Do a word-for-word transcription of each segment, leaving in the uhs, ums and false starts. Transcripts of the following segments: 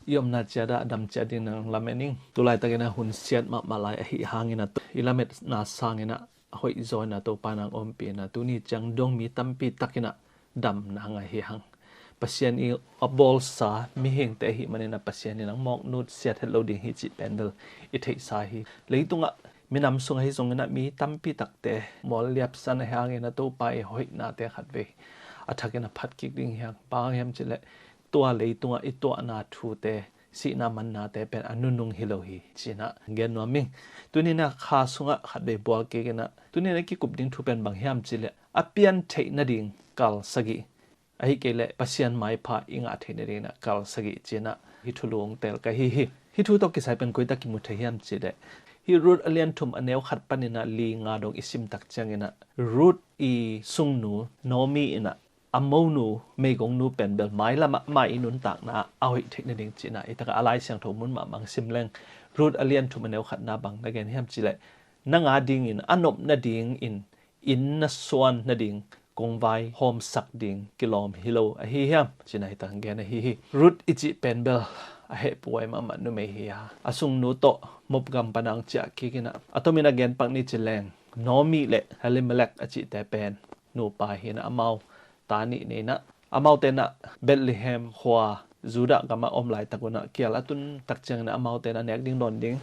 i omna ciat ah a dam ciat ding nang lamen ing. Tulaitakin ah hun siat mahmah lai ahi hangin ah i lametna sangin ah hoih zaw in ah Topa nang ompih in ah tuni ciang dong mi tampi takin ah damna ngah hi hang. Pasian i a bawlsa mihingte ahih manin ah Pasian in ah mawknut siat het lo ding hi cih pen bel i theihsa hi. Leitungah minam sung ahi zongin ah mi tampi takte mual liapsan ahi hangin ah Topa i hoihnate khatvei a thakin ah phat kik ding hi hang. Bang hang hiam cih leh tua leitungah i tuahna thute, sihna mannate pen a nunung hi lo hi ci-in ah gen nuam ing. Tuni in ah kha sungah khatvei bual kik in ah, tuni in ah kikup ding thu pen bang hiam cih leh a pian theih nading kal sagih, ahih kei leh Pasian maipha i ngah theih nading in ah kal sagih ci-in ah hih thulu hong teel ka hi hi. Hih thu tawh kisai pen koi tak kimu thei hiam cih leh, hih Ruth a lian thum a neu khat panin ah li nga dong i sim tak ciangin ah Ruth i sungnu Naomi in ah a monu meigongnu pen bel mailam ah amah i nuntakna ah a hoih theih nading ci-in ah i takah a Lai Siangtho mun mahmah hong sim leng, Ruth a lian thum a neu khatna bang na gen hiam cih leh, nang a dingin a nop nadingin inn na suan nading kongvai hawmsak ding kilawm hi lo ahi hiam ci-in ah hi tak hong gen ahi hi. Ruth i cih pen bel a hehpihhuai mahmah numei hi a, a sungnu tawh Moab gam pan ah hong ciah kik in ah a tomin ah gen pak ni ci leng, Naomi le Elimelek a cihte pen nupa hi in ah amau ta nih nei in ah, amaute in ah Bethlehem khua Judah gamah om laitak un ah kial a tun tak ciangin ah amaute in ah nek ding dawn ding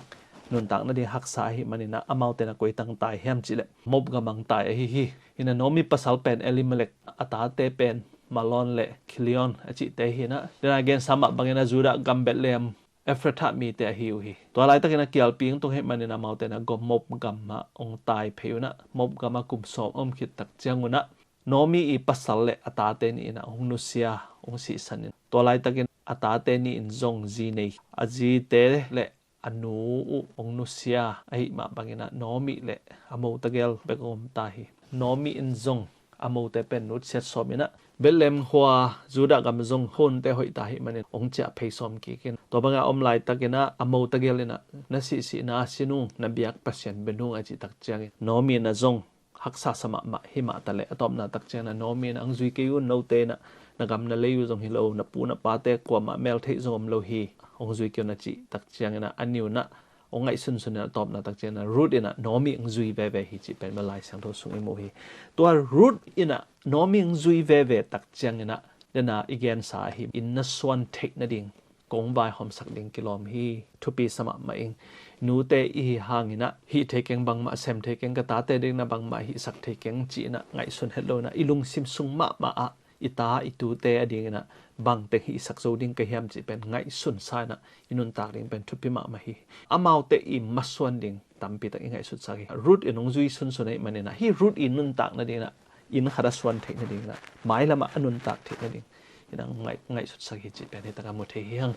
nuntak nading haksa ahih manin ah amaute in ah koi tak hong tai hiam cih leh Moab gam ah hong tai ahi hi. Hi in ah Naomi pasal pen Elimelek, a tate pen Mahlon le Kilion a cihte hi in ah, den a gensa mah bangin ah Judah gam Bethlehem Ephrathah mite ahi uh hi. Tua laitakin ah kialpi hong tung ahih manin ah amaute in ah gom Moab gam ah hong tai phei un ah, Moab gam ah kum sawm a om khit tak ciang un ah Naomi i pasal le a tate nih in ah hong nusia, hong sihsan in, tua laitakin a tate nih in zong zi nei, a zite le a nu uh hong nusia ahih mah bangin ah Naomi le a mo tegel bek hong om ta hi. Naomi in zong a mote pen nutsiat sawm in ah, Bethlehem khua Judah gam zong hunte hoih ta ahih manin hong ciah phei sawm kik in, tua bangin a om laitakin ah a mo tegel in ah, na sihsihna sin ung, na biak Pasian bia ung a cih tak ciangin Naomi in ah zong haksa sa mahmah hi mah ta leh, a tawpna tak ciangin ah Naomi in ah hong zui kei un, note in ah na gam na lei uh zong hi lo, na pu na pate kuamah mel theih zong om lo hi, hong zui kei un a cih tak ciangin ah a ni un ah hong ngaihsunsun in ah a tawpna tak ciangin ah Ruth in ah Naomi hong zui veve hi cih pen bel Lai Siangtho sung i mu hi. Tua Ruth in ah Naomi hong zui veve tak ciangin ah, den a i gensa ahi inn na suan theih nading kongvai hawmsak ding kilawm hi. Thupi sa mahmah ing. Nute i hi hangin ah hih thei keng, bangmah sem thei keng, ka tate dingin ah bangmah hihsak thei keng ci-in ah ngaihsun het lo in ah i lungsim sung mahmah ah i ta i tute a dingin ah bangteng hihsak zo ding ka hiam cih pen ngaihsunsa in ah i nuntak ding pen thupi mahmah hi. Amaute i masuan ding tampi tak i ngaihsutsak hi. Ruth in hong zui sunsun ahih manin ah hih Ruth i nuntak nadingin ah inn khat a suan theih nadingin ah, mailam ah a nuntak theih nading in ah hong ngaih, ngaihsutsak hi cih pen hi tak a mu thei hi hang.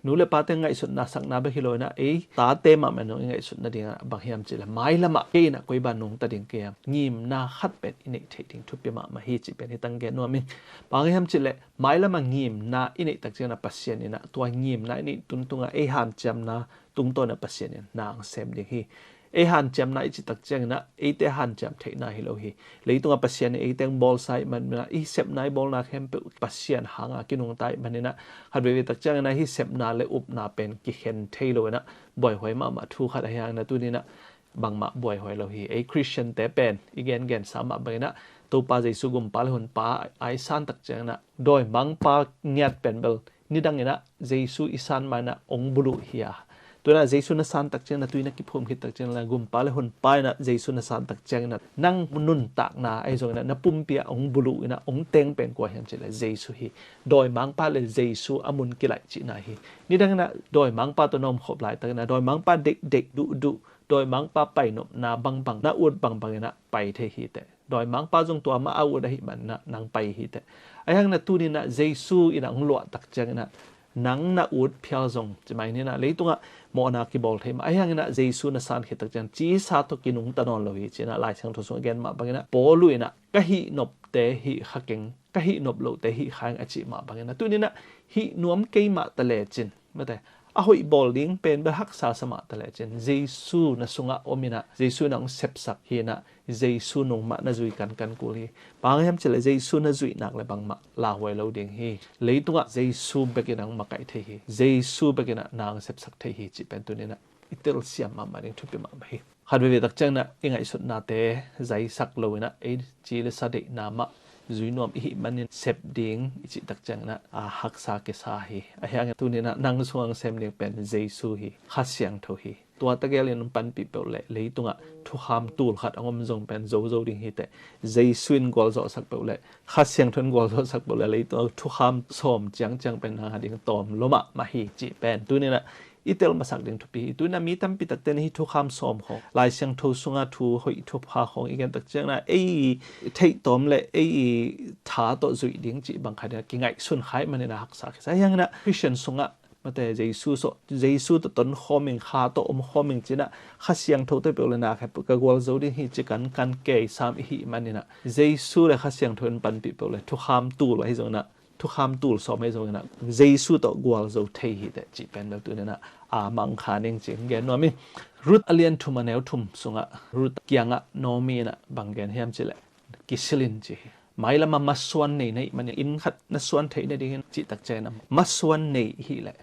Nu le pate ngaihsutna sakna bek hi lo in ah, ei tate mahmah in hong i ngaihsut nadingin ah bang hiam cih leh, mailam ah kei in ah koi ban nungta ding ka hiam, ngimna khat pen i neih theih ding thupi mahmah hi cih pen hi tak hong gen nuam ing. Bang hiam cih leh mailam ah ngimna i neih tak ciangin ah Pasian in ah tua ngimna i neih tungtungah ei hanciamna tungtawn ah Pasian in na hong sem ding hi. Ei hanciamna i cih tak ciangin ah eite hanciam theihna hi lo hi. Leitungah Pasian in eite hong bawlsa ahih manin ah i sepna i bawlna khempeuh Pasian hanga kinungta ahih manin ah, khat veivei tak ciangin ah hih sepna le upna pen kikhen thei lo in ah buaihuai mahmah thu khat ahi hangin ah tuni in ah bangmah buaihuai lo hi. Ei Khristiante pen i gengensa mah bangin ah Topa Jesu gumpa le honpa a i san tak ciangin ah dawimangpa ngiat pen bel nidangin ah Jesu i san ma in ah hong buluh hi a, tu in ah Jesu na san tak ciangin ah, tui na kiphum khit tak ciangin ah, gumpa le honpa in ah Jesu na san tak ciangin ah nang nuntakna ahi zongin ah na pumpi ah hong buluh in ah hong teng pen kua hiam cih leh Jesu hi. Dawimangpa le Jesu a mun kilaih cihna hi. Nidangin ah dawimangpa tawh na omkhop laitakin ah dawimangpa deihdeih duhduh, dawimangpa painopna bangbang, na ut bangbangin ah pai thei hi teh. Dawimangpa zong tua mah a ut ahih manin ah nang pai hi teh. Ahi hangin ah tuni in ah Jesu in ah hong luah tak ciangin ah nang na ut phial zong ci mai ni in ah leitungah mawhna kibawl thei mah. Ahi hangin ah Jesu na san khit tak ciangin cisa tawh kinungta nawn lo hi ci-in ah Lai Siangtho sungah gen mah bangin ah Paul in ah ka hih nopte hih kha keng, ka hih nop lote hih kha ing a cih mah bangin ah tuni in ah hih nuam kei mah ta lecin, mate, a hoih bawl ding pen bel haksa sa mah ta lecin, Jesu na sungah om inah, Jesu na hong sepsak hi inah, Jesu nung mah na zui kankan kul hi. Bang hang hiam cih leh Jesu na zuih nak leh bangmah lauhuai lo ding hi. Leitungah Jesu bek inah hong makaih thei hi. Jesu bek inah na hong sepsak thei hi cih pen tuni inah i telsiam mahmah ding thupi mahmah hi. Khat veivei tak ciang inah i ngaihsutnate zaisak lo inah ei ci le sa deihna mah zui nuam i hih manin sep ding i cih tak ciang inah a haksa kisa hi. Ahi hangin tuni inah nang sungah hong sem ding pen Jesu hi, Kha Siangtho hi. Tua tegel in hong panpih peuh leh leitungah thukham tul khat hong om zong pen zozo ding hi teh. Jesu in gualzawhsak peuh leh, Kha Siangtho in gualzawhsak peuh leh leitungah thukham sawm ciangciang pen nang a ding tawm lua mahmah hi cih pen tuni inah i tel masak ding thupi hi. Tuni inah mi tampi takte in hih thukham sawm khawng, Lai Siangtho sunga thu hoih thupha khawng i gen tak ciang inah ei i theih tawm leh ei i tha tawh zuih ding cih bang khat inah kingaihsun kha ih manin a haksa kisa. Ahi hangin ah Khristian sungah mate Jesu sawh, Jesu tawh tonkhawm ing, Kha tawh omkhawm ing ci inah Kha Siangtho tawh peuh leh na khat ka gualzo ding hi ci kankan kei sam i hih manin ah Jesu le Kha Siangtho in panpih peuh leh thukham tul ahi zong inah, thukham tul sawm ahi zong inah Jesu tawh gualzo thei hi teh cih pen bel tuni inah a mang kha ning ci gen nuam hi. Ruth a lian thum a neu thum sungah Ruth kiangah Naomi inah bang gen hiam cih leh kisil in ci hi. Mailam ah masuan nei na hih manin inn khat na suan theih nadingin cih tak ciang inah masuan nei i hih leh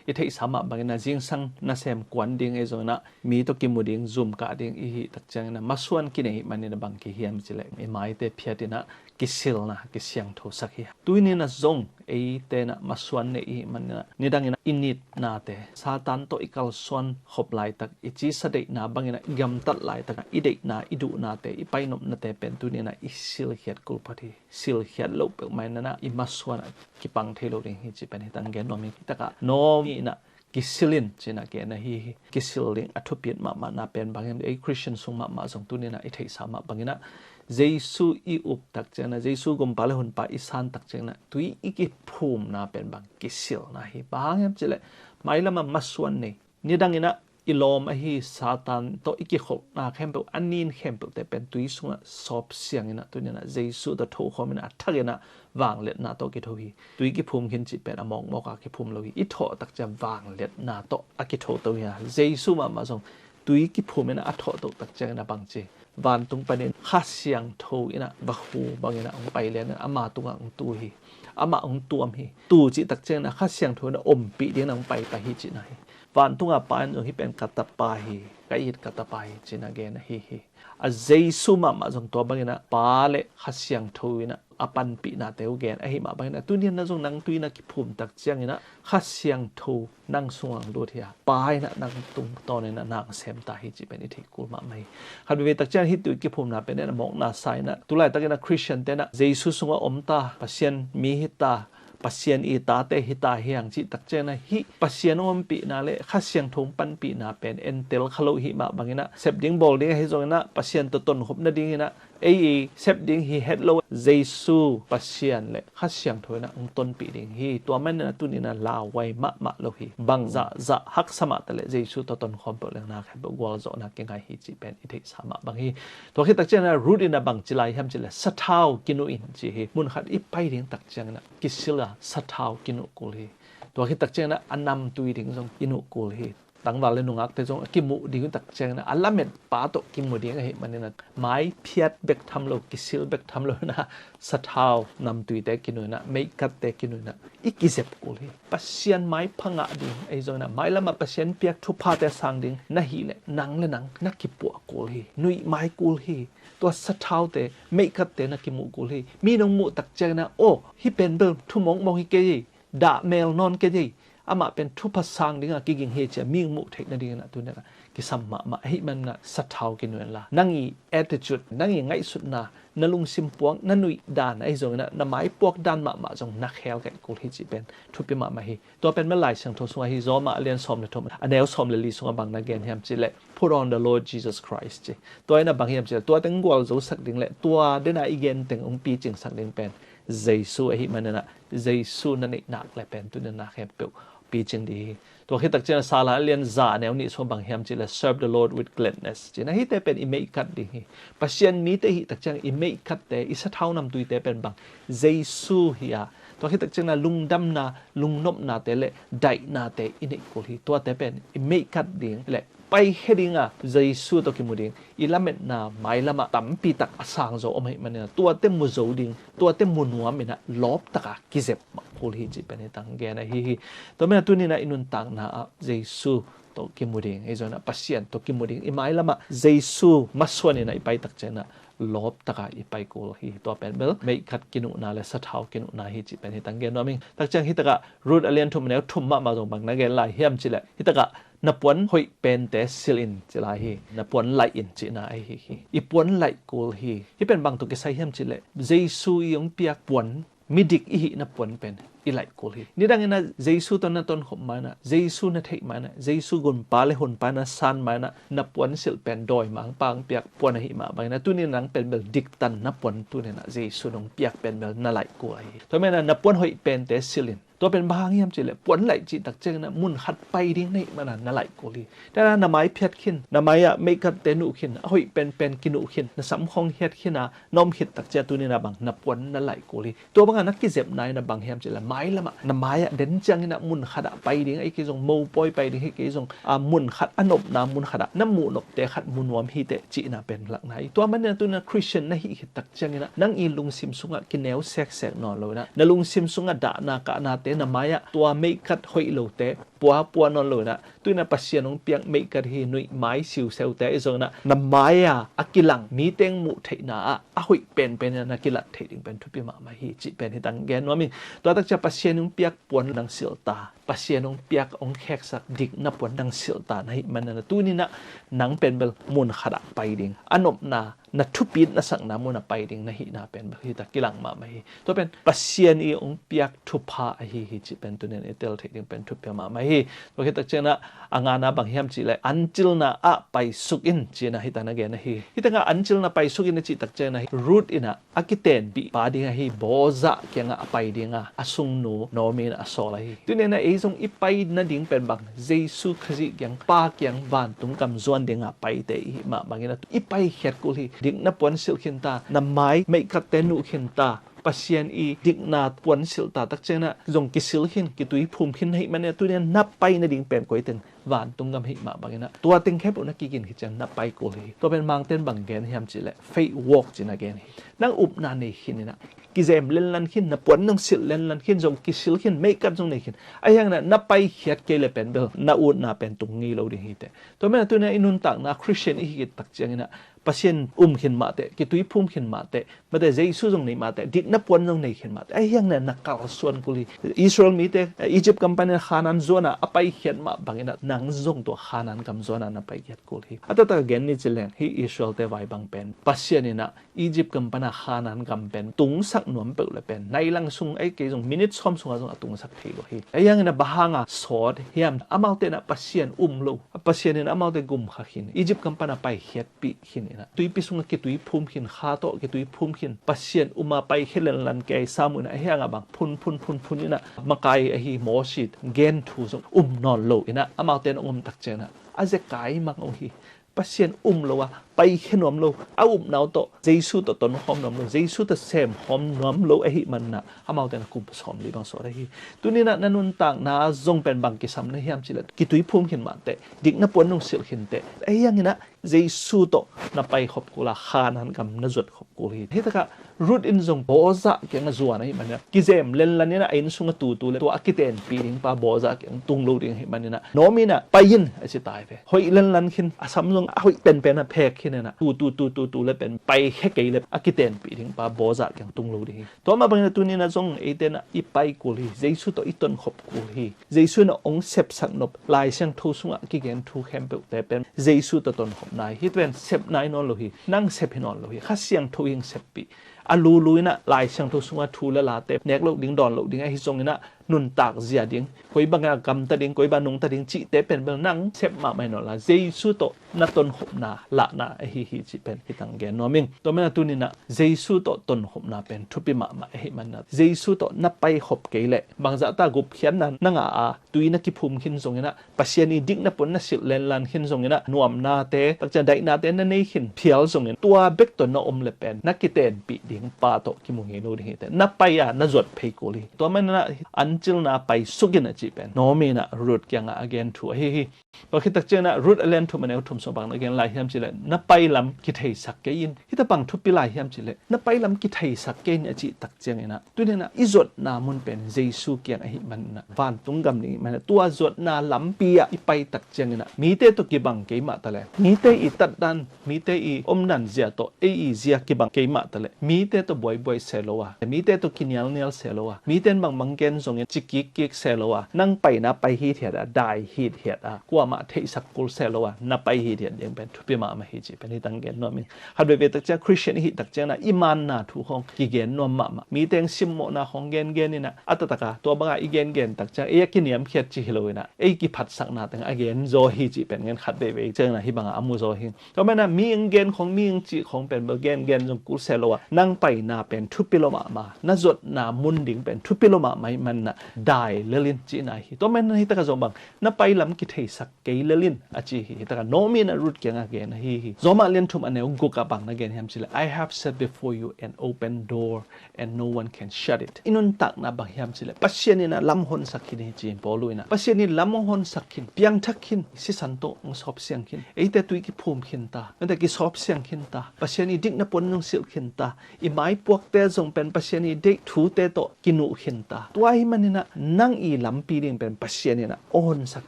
i theihsa mah bangin ah zingsang nasem kuan ding ahi zong inah mi tawh kimu ding, zum kah ding i hih tak ciang inah masuan kinei hih manin ah bang kihiam cih leh i maite phiat inah kisilna kisiangthosak hi. Tuni inah zong eite inah masuan nei i hih manin ah nidang inah i nitnate, Satan tawh i kalsuan khop laitak, i ci sa deihna bang inah i gamtat laitak inah i deihna, i duhnate, i painopnate pen tuni inah i silkhiat kulphat hi. Silkhiat loh peuhmah in ah i masuan ah kipang thei lo ding hi cih pen hi tan gen nuam hi. Hi takah Naomi inah kisil in ci inah gen ahi hi. Kisil ding a thupi mahmahna pen bang hiam, ei Khristian sung mahmah zong tuni inah i theihsa mah bang inah Jesu i up tak ciang inah, Jesu Gumpa le Honpa i san tak ciang inah tui i kiphumna pen bang kisilna hi. Bang hang hiam cih leh mailam ah masuan nei, nidang inah i lawm ahi Satan tawh i kikholhna khempeuh, a nin khempeuhte pen tui sungah sawp siang inah tuni inah Jesu tawh thokhawm inah a thak inah vangliatna tawh kitho hi. Tui kiphum khin cih pen a mawkmawk a kiphum lo hi. I thawh tak ciang vangliatna tawh a kithoto hi a, Jesu mahmah zong tui kiphum inah a thawhtoh tak ciang inah bang ci, vantung panin Kha Siangtho inah va khu bang inah hong pai lian inah ama tungah hong tu hi. Amah hong tuam hi. Tu cih tak ciang inah Kha Siangtho inah ompih ding inah hong paipai hi cihna hi. Vantung a Pa in zong hih pen ka tapa hi, ka it ka tapa hi ci inah gen ahi hi. A Jesu mahmah zong tua bang inah Pa le Kha Siangtho inah a panpihnate uh gen ahi mah bang inah tuni inah zong nang tui na kiphum tak ciang inah Kha Siangtho nang sungah hong lut hi a, Pa inah nang tungtawn inah na hong sem ta hi cih pen i theih kul mahmah hi. Khat veivei tak ciang hih tui kiphumna pen inah mawkna sa inah tu laitak inah Khristiante inah Jesu sungah om ta, Pasian mi hi ta, Pasian i tate hi ta hi hang cih tak ciang inah hih Pasian hong ompihna le Kha Siangtho hong panpihna pen entel kha lo i hih mah bang inah sep ding bawl ding ahi zong inah Pasian tawh tonkhop nading inah ei i sep ding hi het lo, Jesu Pasian le Kha Siangtho inah hong tonpih ding hi. Tua man inah tuni inah lauhuai mahmah lo hi. Bang zahzah haksa mah ta leh Jesu tawh tonkhawm peuh leng na khempeuh gualzawhna kingai hi cih pen i theihsa mah bang hi. Tua khit tak ciang inah Ruth inah bang ci lai hiam cih leh sathau kinuh in ci hi. Mun khat i pai ding tak ciang inah kisil a sathau kinuh kul hi. Tua khit tak ciang inah a namtui ding zong i nuh kul hi. Tangval le nungakte zong a kimuh ding tak ciang inah a lametpa tawh kimu ding ahi man inah mai phiat bek tham lo, kisil bek tham lo inah sathau namtuite kinuh inah, meikatte kinuh inah i kizep kul hi. Pasian maipha ngah ding ahi zong inah mailam ah Pasian piak thuphate sang ding na hih leh nang le nang na kipuah kul hi. Nuih mai kul hi. Tua sathaute, meikatte na kimuh kul hi. Mi nong muh tak ciang inah aw, hih pen bel thu mawkmawk hi kei hi, dah mel nawn kei hi, amah pen thupha sang ding a kiging hi ci a mi muh theih nading inah tuni inah kisam mahmah ahi man inah sathau kinuh inla, nang i attitude, nang i ngaihsutna, na lungsim puak, na nuih dan ahi zong inah na mai puak dan mahmah zong na khel kaih kul hi cih pen thupi mahmah hi. Tua pen bel Lai Siangtho sungah hi, Roma a lian sawm le thum a neu sawm le li sungah bang na gen hiam cih leh put on the Lord Jesus Christ ci. Tua inah bang hiam cih leh tua teng gualzosak ding le tua den a i gen teng hong picingsak ding pen Jesu ahi man inah Jesu na neih nak le pen tuni inah na khempeuh picing ding hi. Tua khit tak ciang inah Salam a lian za a neu nih sungah bang hiam cih leh serve the Lord with gladness ci inah hihte pen i meikhat ding hi. Pasian mite i hih tak ciang i meikhatte, i sathau namtuite pen bang Jesu hi a, Tua khit takciangin ah lungdamna, lungnopnate le daihnate i neih kul hi. Tuate pen i meihkat ding le paikhia ding a, Jesu tawh kimu ding, i lametna mailamah tampi tak a sang zo om ahih manin ah tuate mu zo ding, tuate mu nuam in ah lawptak a kizep mah kul hi cih pen hi tang gen ahi hi. Tua manin ah tuni in ah i nuntakna ah Jesu tawh kimu ding, ahi zongin ah Pasian tawh kimu ding, i mailamah Jesu masuan in ah i pai takciangin ah lawptak a i pai kul hi. Tua pen bel meihkat kinuhna le sathau kinuhna hi cih pen hi tang gen nuam ing. Takciang hi takah Ruth a lian thum a neu thum mahmah zong bang na gen lai hiam cih leh, hi takah na puan hoih pente silh in ci lai hi. Na puan laih in cihna ahi hi. I puan laih kul hi. Hih pen bang tawh kisai hiam cih leh, Jesu i hong piak puan, midik i hihna puan pen i laih kul hi. Nidangin ah Jesu tawh na tonkhop ma in ah, Jesu na theih ma in ah, Jesu gunpa le hunpa na san ma in ah, na puan silh pen dawimangpa hong piak puan ahih mah bangin ah tuni in ah nang pen bel diktanna puan tuni in ah Jesu in hong piak pen bel na laih kul ahi hi. Tua manin ah na puan hoih pente silh in. Tua pen bang hang hiam cih leh, puan laih cih takciangin ah mun khat pai ding na hih manin ah na laih kul hi. Tua na mai phiat khin, na mai ah meihkatte nuh khin, a hoih penpen kinuh khin, na sam khong hiat khin a, na om khit takciang tuni in ah bang na puan na laih kul hi. Tua bangin ah na kizepna in ah bang hiam cih leh, mailamah na mai ah den ciangin ah mun khat ah pai ding, ahih kei zong mopawi pai ding, ahih kei zong, a, mun khat a nopna mun khat ah na muh nopte khat mu nuam hi teh cihna pen lakna hi. Tua manin ah tuni in ah Christian na hih khit takciangin ah nang i lungsim sungah kineu seksek nawn lo in ah, na lungsim sungah dahna kahnate, na mai ah tua meihkat hoih lote pua pua nawn lo in ah, tuni in ah Pasian hong piak meihkat hi, nuih mai siuseute, ahi zongin ah na mai ah a kilang miteng muh theihna ah a hoih penpen in ah na kilat theih ding pen thupi mahmah hi cih pen hi tang gen nuam ing. Tua takciang Pasian hong piak puan nang silh ta, Pasian hong piak, hong kheksak dikna puan nang silh ta na hih manin ah tuni in ah nang pen bel mun khat ah pai ding, a nopna, na thupit na sakna mun ah pai ding na hihna pen bel hi ta kilang mahmah hi. Tua pen Pasian i hong piak thupha ahi hi cih pen tuni in i tel theih ding pen thupi mahmah hi. Tua khit takciangin ah a ngana bang hiam cih leh, an cilna ah paisuk in cihna hi ta na gen ahi. Hi takah an cilna paisuk in a cih takciangin ah Ruth in ah a kitenpihpa ding ahi Boaz kiangah a pai ding a, a sungnu Naomi in a sawl ahi. Tuni in ah ei zong i pai nading pen bang, Jesu Khazih kiang, Pa kiang vantung gam zuan ding a paite i hih mah bangin ah i paikhiat kul hi. Dikna puan silh khin ta, na mai meihkatte nuh khin ta, Pasian i dikna puan silh ta, takciangin ah zong kisil khin, kituiphum khin na hih manin ah tuni in ah na pai nading pen koi teng, vantung gam hih mah bangin ah tua teng khempeuh na kigin khit ciang na pai kul hi. Tua pen Mangte'n bang gen hiam cih leh, faith walk ci-in a gen hi. Nang upna nei khin in ah, kizem lenlan khin, na puan nang silh lenlan khin, zong kisil khin, meihkat zong nei khin, ahih hangin ah na paikhiat kei leh pen bel na utna pen tung ngei lo ding hi teh. Tua manin ah tuni in ah i nuntakna Christian i hih khit takciangin ah Pasian um khin mah teh, kituiphum khin mah teh, mate Jesu zong nei mah teh, dikna puan zong nei khin mah teh, ahih hangin ah na kalsuan kul hi. Israel mite Egypt gam panin ah Khanaan zuan a a paikhiat mah bangin ah nang zong tua Khanaan gam zuan a na paikhiat kul hi. A taktak gen ni ci leng, hih Israel-te vai bang pen Pasian in ah Egypt gam pan a Khanaan gam pen tungsak nuam peuh leh pen nai lang sung, ahih kei zong minute sawm sungah zong a tungsak thei lo hi. Ahih hangin ah bang hang a sawt hiam, amaute in ah Pasian um lo, Pasian in amaute gumkha khin, Egypt gam pan a paikhiatpih khin in ah, tuipi sungah kituiphum khin, kha tawh kituiphum khin, Pasian um a paikhia lenlan kei sam uh in ah, ahih hang a bang phun phun phun phun in ah, makai ahi Moses gen thu zong um nawn lo in ah, amaute in ah hong om takciangin ah a zekai mang uh hi. Pasian um lo a, paikhia nuam lo, a upna uh tawh Jesu tawh tonkhawm nuam lo, Jesu tawh semkhawm nuam lo ahih manin ah amaute in ah kum sawmli bang sawt ahi. Tuni in ah na nuntakna zong pen bang kisam na hiam cih leh, kituiphum khin mah teh, dikna puan nung silh khin teh, ahih hangin ah Jesu tawh na paikhop kul a, Khanaan gam na zuat khop kul hi. Hih takah Ruth in zong Boaz kiangah zuan ahih manin ah, kizem lenlan in ah a inn sungah tutu leh tua a kitenpih ding pa Boaz kiang tung lo ding ahih manin ah, Naomi in ah pai in a ci tai ve. Hoih lenlan khin, a sam zong a hoih penpen a phek khin in ah, tutu tutu leh pen paikhia kei leh a kitenpih ding pa Boaz kiang tung lo ding hi. Tua mah bangin ah tuni in ah zong eite in ah i pai kul hi, Jesu tawh i tonkhop kul hi. Jesu in ah hong sepsak nop, Lai Siangtho sungah kigen thu khempeuhte pen Jesu tawh tonkhopna hi. Hih pen sepna hi nawn lo hi, nang sep hi nawn lo hi, Kha Siangtho in hong seppih. A lulu in ah Lai Siangtho sungah thu le late, nek loh ding, dawn loh ding ahi zongin ah, nuntak zia ding, koi bangin a gamta ding, koi bang nungta ding cihte pen bel nang sep mahmah hi nawn lo a, Jesu tawh na tonkhopna lahna ahi hi cih pen hi tang gen nuam ing. Tua manin ah tuni in ah Jesu tawh tonkhopna pen thupi mahmah ahih manin ah, Jesu tawh na paikhop kei leh, bangzahta gupkhiatna na ngah a, tui na kiphum khin zongin ah, Pasian i dikna puan na silh lenlan khin zongin ah, nuamnate, takciang daihnate na nei khin phial zongin, tua bek tawh na om leh pen na kitenpih ding pa tawh kimu hi lo ding hi teh. Na pai a na zuat phei kul hi. Tua manin ah ancilna pai suk in a cih pen Naomi in ah Ruth kiangah a gen thu ahi hi. Tua khit tak ciangin ah Ruth a lian thum a neu thum sung bang na gen lai hiam cih leh na pai lam kitheisak kei in. Hita bang thupi lai hiam cih leh na pai lam kitheisak kei in a cih tak ciangin ah tuni in ah i zuatna mun pen Jesu kiang ahih manin ah vantung gam ding ahih manin ah tua zuatna lampi ah i pai tak ciangin ah mite tawh kibang kei mah ta leh mite i tatdan mite i omdan zia tawh ei i zia kibang kei mah ta leh mite tawh buaibuai se lo a, mite tawh kinialnial se lo a, mite in bangbang gen zongin ci kikkik se lo a, nang paina pai hithiat a, dai hithiat a, kuamah theihsak kul se lo a na pai hithiat ding pen thupi mahmah hi cih pen hi tang gen nuam ing. Khat veivei tak ciang Christian i hih tak ciangin ah i manna thu khawng kigen nuam mahmah. Mite in simmawhna khawng gengen in ah a taktak a tua bangah i gengen tak ciang ei a kiniamkhiat cih hi lo in ah ei kiphatsakna teng a gen zaw hi cih pen ngen khat veivei ciangin ah hih bangah a mu zaw hi. Tua manin ah mi ong gen khawng mi ong cih khawng pen bel gengen zong kul se lo a, nang paina pen thupi lo mahmah, na zuatna mun ding pen thupi lo mahmah ahih manin ah dai lel in cihna hi. Tua manin ah hih takah zong bang na pai lam kitheisak kei lel in a ci hi. Hih takah Naomi in ah Ruth kiangah gen ahi hi. Rom a lian thum a neu guk ah bang na gen hiam cih leh, "I have set before you an open door and no one can shut it." I nuntakna bang hiam cih leh Pasian in ah lam honsak khin hi ci-in Paul in ah, Pasian in lam hong honsak khin, piangthak khin, sisan tawh hong sawp siang khin, eite tui kiphum khin ta, mite kisawp siang khin ta, Pasian i dikna puan zong silh khin ta, i maipuakte zong pen Pasian i deih thute tawh kinuh khin ta. Tua ahih manin ah nang i lampi ding pen Pasian in ah hong honsak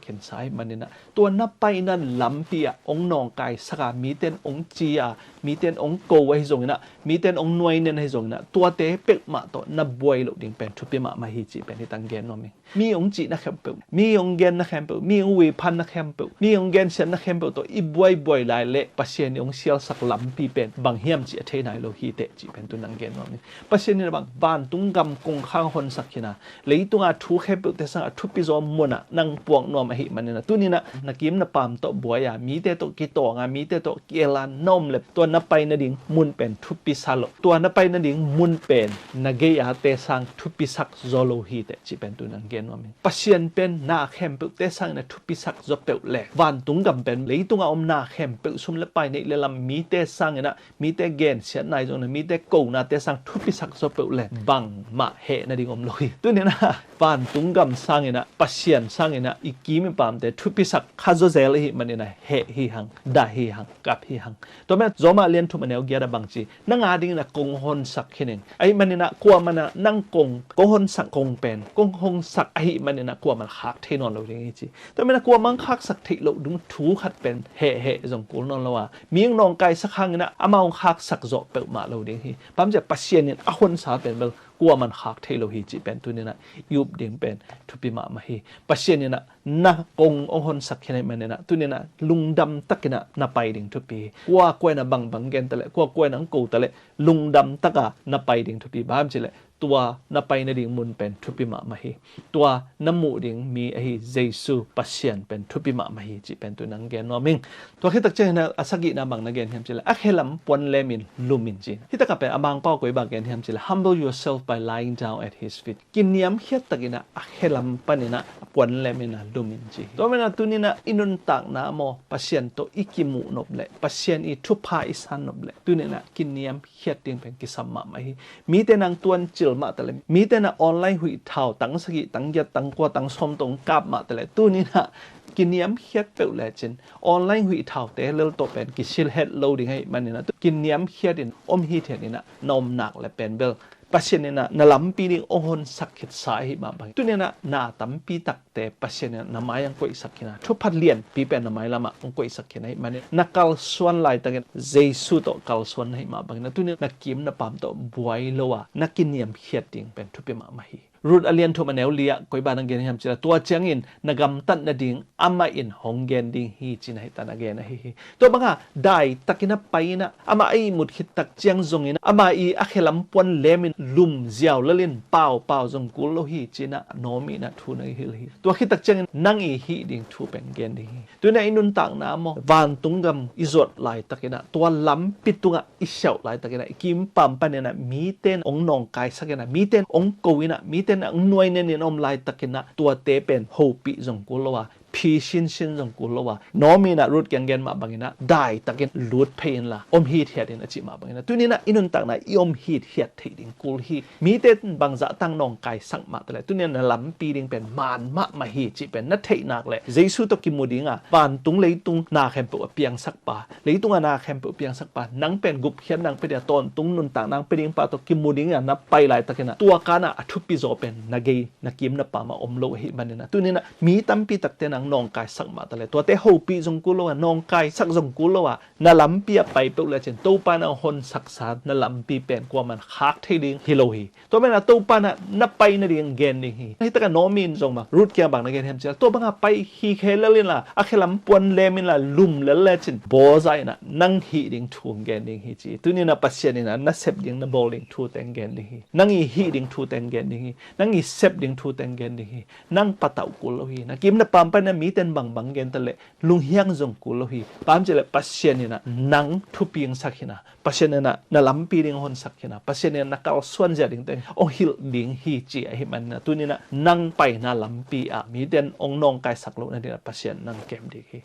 khinsa ahih manin ah tua na paina lampi ah hong nawngkaisak a, mite in hong ci a, mite in hong ko ahi zongin ah, mite in hong nuainen ahi zongin ah, tuate peuhmah tawh na buai loh ding pen thupi mahmah hi cih pen hi tang gen nuam ing. Mi hong cihna khempeuh, mi hong genna khempeuh, mi hong uipanna khempeuh, mi hong gensiatna khempeuh tawh i buaibuai lai leh Pasian in hong sialsak lampi pen bang hiam cih a thei nai lo hi teh cih pen tu nang gen nuam ing. Pasian in ah bang vantung gam kongkhak honsak khin a, leitunga thu khempeuhte sangah thupi zaw munah nang puak nuam ahih manin ah tuni in ah na kim na pam tawh buai a, mite tawh kitawng a, mite tawh ki-el a na om leh tua na pai nading mun pen thupi sa lo, tua na pai nading mun pen na gei-ate sang thupisak zaw lo hi teh cih pen tu nang gen nuam ing. Pasian pen na khempeuhte sangin ah thupisak zaw peuh leh vantung gam pen leitunga om na khempeuh, sum le pai, neih le lam, mite sangin ah mite gensiatna ahi zongin ah, mite konate sang thupisak zaw peuh leh bangmah heh nading om lo hi. Tuni in ah vantung gam sangin ah, Pasian sangin ah i kim i pamte thupisak kha zaw zel ahih manin ah heh hi hang, dah hi hang, kap hi hang. Tua manin ah Rom a lian thum a neu giat ah bang ci, nang a dingin ah kong honsak khin ing. Ahih manin ah kuamah in ah nang kong, kong honsak kong pen kong honsak ahih manin ah kuamah in ah khak thei nawn lo ding hi ci. Tua manin ah kuamah in khaksak theih loh ding thu khat pen heh heh zong kul nawn lo a, mi hong nawngkaisak hangin ah amah hong khaksak zawh peuhmah lo ding hi. Bang hang hiam cih leh Pasian in a honsa pen bel kuamah in khak thei lo hi cih pen tuni in ah i up ding pen thupi mahmah hi. Pasian in ah na kong hong honsak khin ahih manin ah tuni in ah lungdam takin ah na pai ding thupi hi. Kua kua in ah bangbang gen ta leh, kua kua in ah hong ko ta leh lungdam takin ah na pai ding thupi. Bang hang hiam cih leh tua na pai nading mun pen thupi mahmah hi. Tua na muh ding mi ahi Jesu Pasian pen thupi mahmah hi cih pen tu nang gen nuam ing. Tua khit tak ciangin ah a sagihna bang na gen hiam cih leh, a khelam puan lem in lum in ci. Hih takah pen a Mangpau koi bang gen hiam cih leh, "Humble yourself by lying down at his feet." Kiniamkhiat takin ah a khelam panin ah puan lem in ah lum in ci. Tua manin ah tuni in ah i nuntakna maw, Pasian tawh i kimuh nop leh, Pasian i thupha i san nop leh tuni in ah kiniam khiat ding pen kisam mahmah hi. Mite in ah hong tuancil mah ta leh, mite in ah online huih thau tang sagih, tang giat, tang kua, tang sawm tawh hong kap mah ta leh, tuni in ah kiniamkhiat peuh lecin online huih thaute lel tawh pen kisil het lo ding ahih manin ah kiniamkhiat in om hithiat in ah na om nak leh pen bel Pasian in ah na lampi ding hong honsak khitsa ahih mah bangin tuni in ah na tampi tak te Pasian in na mai ah hong koihsak khin a, thupha lianpi pen na mailam ah hong koihsak khin ahih manin na kalsuan laitakin Jesu tawh kalsuan na hih mah bangin ah tuni na kim na pam tawh buai lo a na kiniamkhiat ding pen thupi mahmah hi. Ruth a lian thum a neu li ah koi bang na gen hiam cih leh, tua ciangin na gamtat nading amah in hong gen ding hi ci-in ah hih tan a gen ahi hi. Tua banga daitakin a pai in ah amah a ihmut khit tak ciang zongin ah amah i a khelam puan lem in lum ziau lel in paupau zong kul lo hi ci-in ah Naomi in ah thu na hilh hi. Tua khit tak ciangin nang i hih ding thu pen gen ding hi. Tuni a i nuntakna maw, vantung gam i zuat laitakin ah tua lampi tungah i siauh laitakin ah i kim pam panin ah mite in hong nawngkaisak in ah mite in hong ko in ah mite in hong nuainen in om laitakin ah tuate pen hopih zong kul lo a Phi sinsin zong kul lo a, Naomi in ah Ruth kiang gen mah bangin ah daitakin lut phei inla om hithiat in a cih mah bangin ah, tuni in ah i nuntakna i om hithiat theih ding kul hi. Mite in bangzah tang nawngkaisak mah taleh, tuni in ah na lampi ding pen man mahmah hi cih pen na theih nak leh, Jesu tawh kimu ding a, vantung leitung na khempeuh a piangsak pa, leitung a na khempeuh piangsak pa, nang pen gupkhiatna pia ding a, tawntung nuntakna pia ding pa tawh kimu ding a na pai laitakin ah, tua kan ah a thupi zaw pen na gei, na kim na pam ah om lo ahih manin ah, tuni in ah mi tampi takte nang nawngkaisak mah taleh, tuate hopih zong kul lo a, nawngkaisak zong kul lo a, na lampi ah pai peuh lecin Topa in ah hong honsaksa na lampi pen kuaman khak thei ding hi lo hi. Tua manin ah Topa in ah na pai nading gen ding hi. Hih takah Naomi in zong bang, Ruth kiang bang na gen hiam cih leh, tua bang a pai hi khe lel inla, a khelam puan lem inla, lum lel lecin, bawlzah in ah nang hih ding thu gen ding hi ci. Tuni in ah Pasian in ah na sep ding, na bawl ding thute gen ding hi. Nang i hih ding thute gen ding hi. Nang i sep ding thute gen ding hi. Nang patauh kul lo hi. Na kim na pam pan ah mite in bangbang gen taleh, lunghiang zong kul lo hi. Bang hang hiam cih leh Pasian in ah nang thupiangsak hi in ah, Pasian in ah na lampi ding hong honsak hi in ah, Pasian in ah na kalsuan zia dingte hong hilh ding hi ci ahih manin ah, tuni in ah nang paina lampi ah mite in hong nawngkaisak loh nading ah Pasian nang kem ding hi.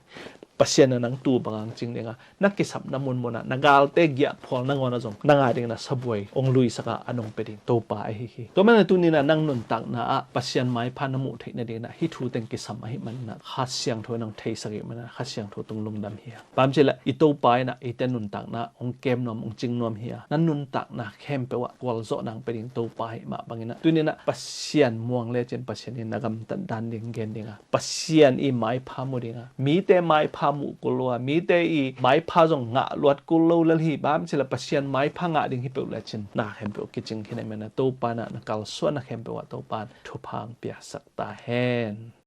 Pasian in ah nang tu bang hang cing ding a, na kisapna munmun ah, na galte giahphual nangawn ah zong nang a dingin ah sabuai hong luisak a, an hong pia ding Topa ahi hi. Tua manin ah tuni in ah nang nuntakna ah Pasian maipha na muh theih nadingin ah hih thu teng kisam ahih manin ah, Kha Siangtho in ah hong theisak ahih manin ah, Kha Siangtho tung lungdam hi a. Bang hang hiam cih leh i Topa in ah eite nuntakna hong kem nuam, hong cing nuam hi a, na nuntakna khempeuh ah gualzawhna hong pia ding Topa ahih mah bangin ah, tuni in ah Pasian muang lecin Pasian in na gamtat dan ding gen ding a, Pasian i maipha mu ding a, mite maipha muh kul lo a, mite i maipha zong ngah luat kul lo lel hi. Bang hang hiam cih leh Pasian maipha ngah ding hi peuh lecin, na khempeuh kicing khin ahih manin ah, Topa in ah na kalsuanna khempeuh ah Topa in thupha hong piasak ta hen.